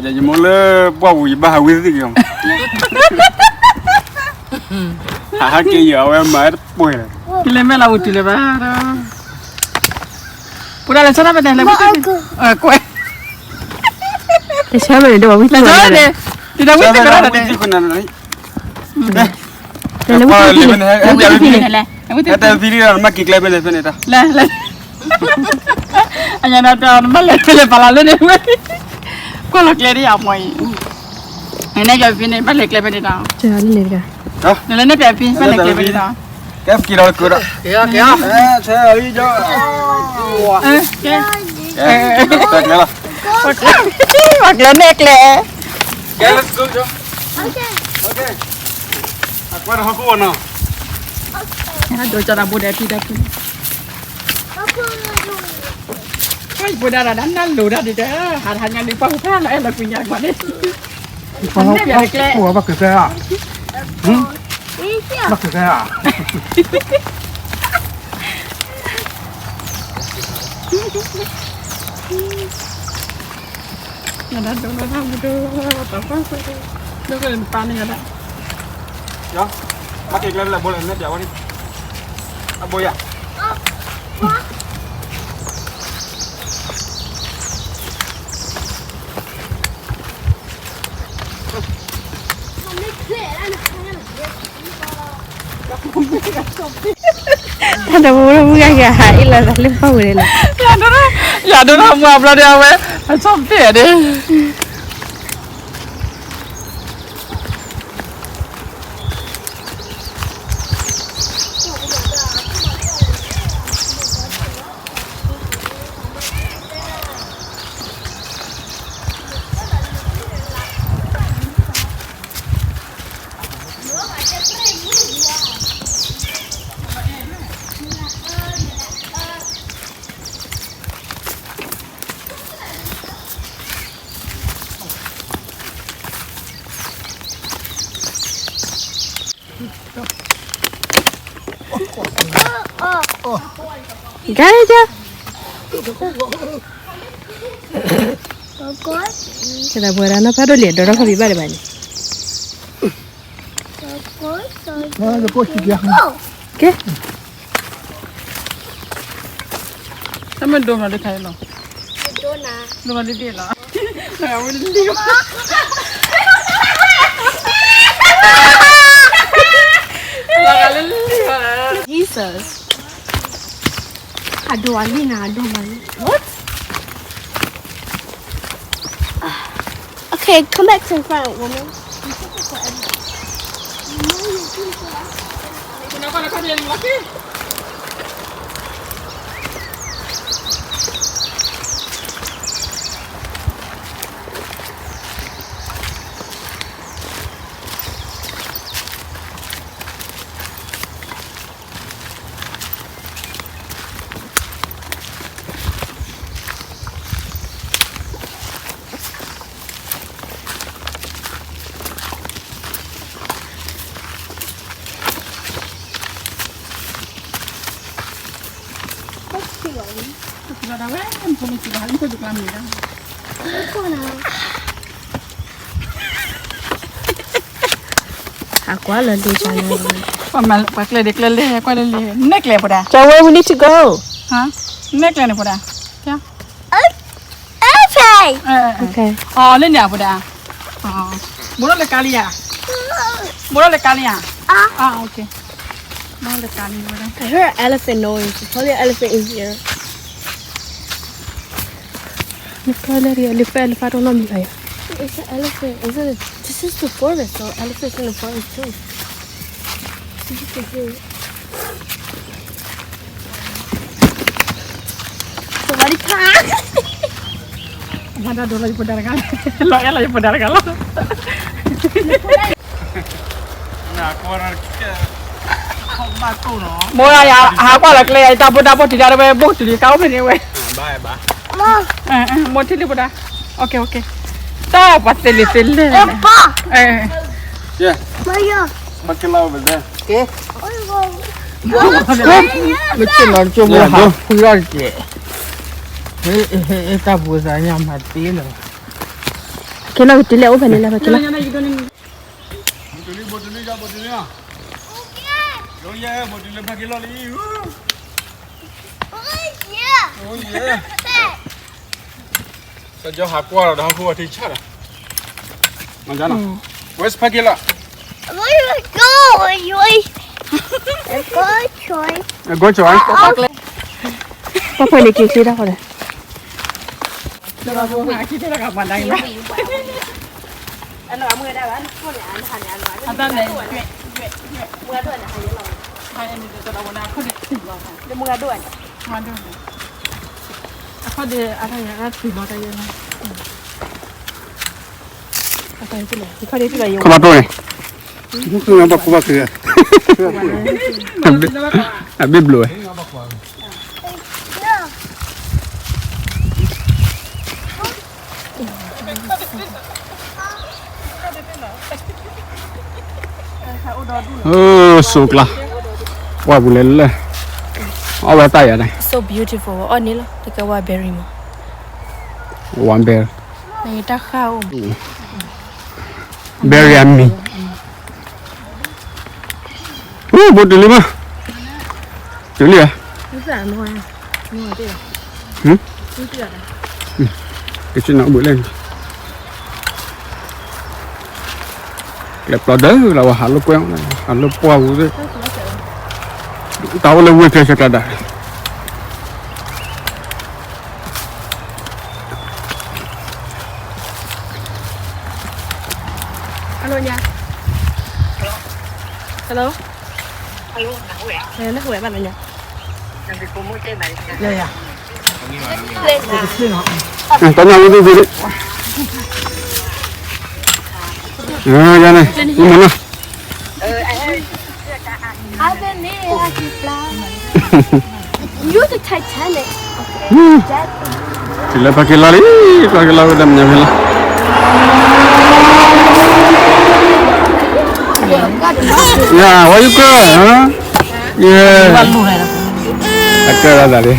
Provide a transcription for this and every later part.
ယမိၢ်လၢပှၢ်ပူၤ ယဘၣ်ဟးဝံသ့ၣ်က့ၤအီၤ, ဟးဟးက့ၤယၤ အဝဲမၤတပှဲၤလီၤ, လဲၤမဲာ်လီၤအိၣ်တုၤလၢၤဘၣ်ဒီး, ပူၤဒၣ်လဲၤဆီတၢ်ဖဲန့ၣ် လဲၤဝံသ့ၣ်, ကွဲး, လဲၤဆီန့ၣ်ဒီးဝံသ့ၣ်, လဲၤဆီန့ၣ်, ဒ်ဒီးဝံသ့ၣ်ကဒီးန့ၣ်, လဲၤဝံသ့ၣ်န့ၣ်, လဲၤဝံသ့ၣ်န့ၣ်, လဲၤဝံသ့ၣ်န့ၣ်, မၤက့ၤကျဲဖဲန့ၣ်ဖဲန့ၣ်တၢ်, လဲၤလဲၤ, အညါဒီးတၢ်နဘၣ်လဲၤကျဲလဲၤပာ်လီၤလၢန့ၣ်ဝဲ, ကွၢ်လီၤကျဲဒ်ယၤမီၤအံၤ, နနဲၣ်ယၤဖံန့ၣ် ဘၣ်လဲၤကျဲဖဲန့ၣ်ဒီး, နလဲၤနဲၣ်ပၠးဖံ ဘၣ်လဲၤကျဲဖဲန့ၣ်ဒီး, ကဲက့ၤဒီးကဒီး, ကဲက့ၤ, ကဲ, ပှၤကျဲနဲၣ်ကျဲ, ကဲ, let's go, Joe. Okay. Okay. အကွၢ်တဟီၣ်ခိၣ်ဝဲနီၤ, ဒိးကၠီတၢ်ဘိဒဲးဖံဒဲးဖံ, ဘိဒၣ်ဒၣ်နလိၤဒၣ်ဒ်တၢ်, ဟးတဟါညါန့ၣ်ပှၤဟူဖဲလီၤအဲၣ်လီၤကွံာ်ညါတကွၢ်န့ၣ်, ပှၤဟူဖဲလီၤကျဲ, ဘၣ်က့ၤဖဲဧါ, ဘၣ်က့ၤဖဲဧါ, ယဒၣ်ဒိးလီၤတၢ်မူဒိၣ်, တၢ်ပၢ်စ့ၢ်ကီး, ဒိၣ်ကလၢနပၢ်န့ၣ်ယဒၣ်, မၤက့ၤကျဲလၢဘိလဲၣ် နဲၣ်ပၠးဝဲန့ၣ်, အဘိယၤ တၢ်တမူတမူဂၤဂၤဟးအ့ၣ်လီၤသးလၢပှၢ်ဝဲလီၤ, ယၤဒိၣ်ထီၣ်မူအဘျီဒီးအဝဲ, အဆီၣ်ဖ့ၣ်ဒၣ် Got it, Joe? ကဲဒၣ်ပှၤဒၣ်နီၢ်ဖးဒိၣ်လံ ဒိးထီၣ်ခီၣ်ဖံးဘၣ်ဒံးဘၣ်န့ၣ်, ကဲ, တမ့ၢ်ဒိမးဒ်ခါအံၤလီၤ, ဒိမးဒ်ဒ်လီၤ, လီၤဝဲလံ, Jesus. အဒိအလံနၤ အဒိမးလံ, what? Okay, come back to the front, woman. You took it forever. You know you took it forever. What's she going? ဟးကွၢ်လၢဒ့, ပှၤကျဲဒ်ကျဲလဲၣ် ကွၢ်လၢလဲၣ် နဲၣ်ကျဲပှၤဒၣ်, So where we need to go? နဲၣ်ကျဲန့ၣ်ပှၤဒၣ်, Okay. အီၤလၢန့ၣ်ပှၤဒၣ်, ဘိးထီၣ်လၢကါလံဧါ, ဘိးထီၣ်လၢကါလံဧါ, Okay. I heard an elephant noise. It's probably an elephant in here. It's an elephant. Is it? This is the forest, so elephants in the forest too. So you can hear it. สวัสดีค่ะ မၤတၢ်ဒိးလီၤယပဒါတဂၤ, လီၤအဲၣ်လီၤယပဒါတဂၤလီၤ. မိၢ်ယၤ ဟးကွၢ်လီၤကျဲ တၢ်ဘိတၢ်ဘိတံၢ်တၢ်ဝဲ ဘိၣ်တုၤလံ ကါအိၣ်ဖဲန့ၣ်ဝဲ, မိၢ်ထံၣ်လံပဒါ, တၢ်ပှၤသ့လံသ့လဲၣ်, မ့ၢ်က့ၤနီၤ ကၠိမိၢ်ဟးဖှံလီၤတက့ၢ်, တၢ်ပှၤသးညါမၤသ့လၢၤ. က့ၤလီၤကတုၤလၢအအိၣ်ဖဲန့ၣ်လၢဖဲက့ၤလီၤ. ဘိးတုၤလံ ဘိးတုၤလံ ယဘိးတုၤလံလီၤ. ယဲ ဘိးတုၤလၢဖဲက့ၤလီၤလံ. စီၤကၠီဟးကွၢ်ဒီး ဟီၣ်ခိၣ်အထံဆၣ်ဒီး မၤကၢ်နီၤ. Where's parking lot? Go, Joy. ပှၤဖဲန့ၣ်က့ၤက့ၤတၢ်ဃီဒီး ခီမးတိၢ်န့ၣ် ဘၣ်ခိၣ်ဘၣ်ဃု အဘ့ၣ်ဘျိးဝဲ စိကျါ ပှၢ်ပူၤလဲၤလၢ အီၣ်ဝဲတၢ်ယၤန့ၣ် so beautiful အီၣ်န့ၣ်လီၤ တကဲဝဲ berry မး one berry တၢ်ဃၣ်အိၣ် berry အမံၤ အိၣ် ဘိးတုၤလံမး တုၤလံဧါ ကဆ့ၣ်နီၤဘုးလဲၣ် ကျဲပျီဒၢလီၤဝဲ ဟးလိာ်ကွဲ ဟးလိာ်ပှၢ်ပူၤသ့ၣ် တၢ်အိၣ်လၢဝ့ၢ်ကျဲဆဲးကျါဒၣ် Hello ညါ Hello နဟဝဲဘၣ်လီၤညါ တၢ်ညါဝဲသ့ၣ်သ့ၣ် ယၤန့ၣ် မနုၤ Use the Titanic. တုၤလၢဖးက့ၤလီၤလံ ဖးက့ၤလီၤဝဲဒၣ်မညါဖဲလီၤ Yeah, where you going, huh? Yeah. အကဲဝဲဒၣ်လံ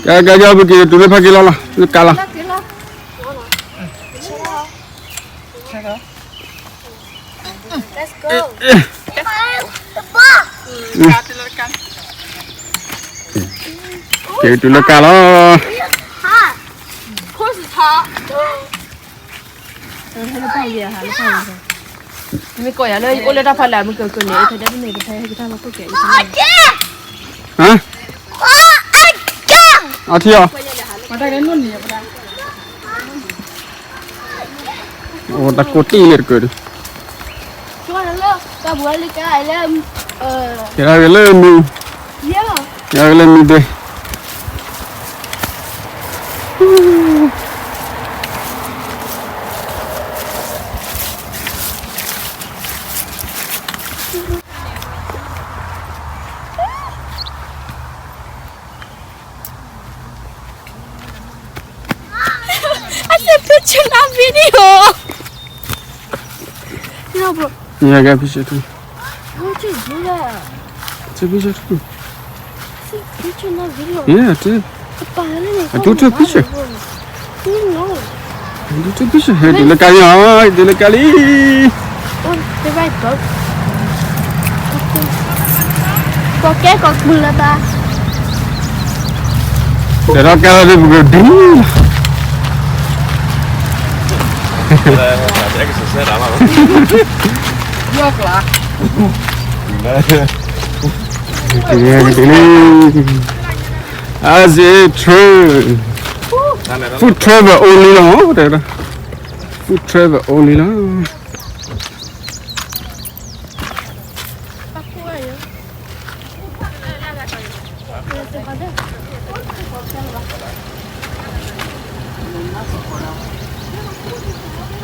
ကဲ ကဲ ကဲ ပက့ၤတုၤလၢဖးက့ၤလီၤလီၤ လၢကါလီၤ က့ၤတုၤလၢကါလီၤ မ့ၢ်ကိးယၤလၢ အိၣ်လၢတၢ်ဖီလာ် မုၢ်ကကန့ၣ် ဖဲဒၣ်ဖဲန့ၣ် တဖဲဟဲက့ၤထီၣ်မၤခိၣ်ကဲး ဟါ အထံအီၤ အိၣ်တၢ်ကိးတံၢ်လၢတကၢၢ်ဒီး ကဲလၢမုၢ် ကဲလၢမုၢ်ဒၢ I said picture, not video. No, bro. Yeah, I got a picture too. What you do that? Take a picture too. Take picture, not video. Yeah, I did. Papa, I don't know. I do take a picture. You know. I do take a picture. Hey, တုၤလၢကါလံ တုၤလၢကါလံ Oh, the right boat. ကီကဲကီးမုၢ်လၢဘၣ် ဒီးကဲလီၤဒ်ပကဒ် As it true. Food travel only လီၤ တဲ food travel only လီၤ Food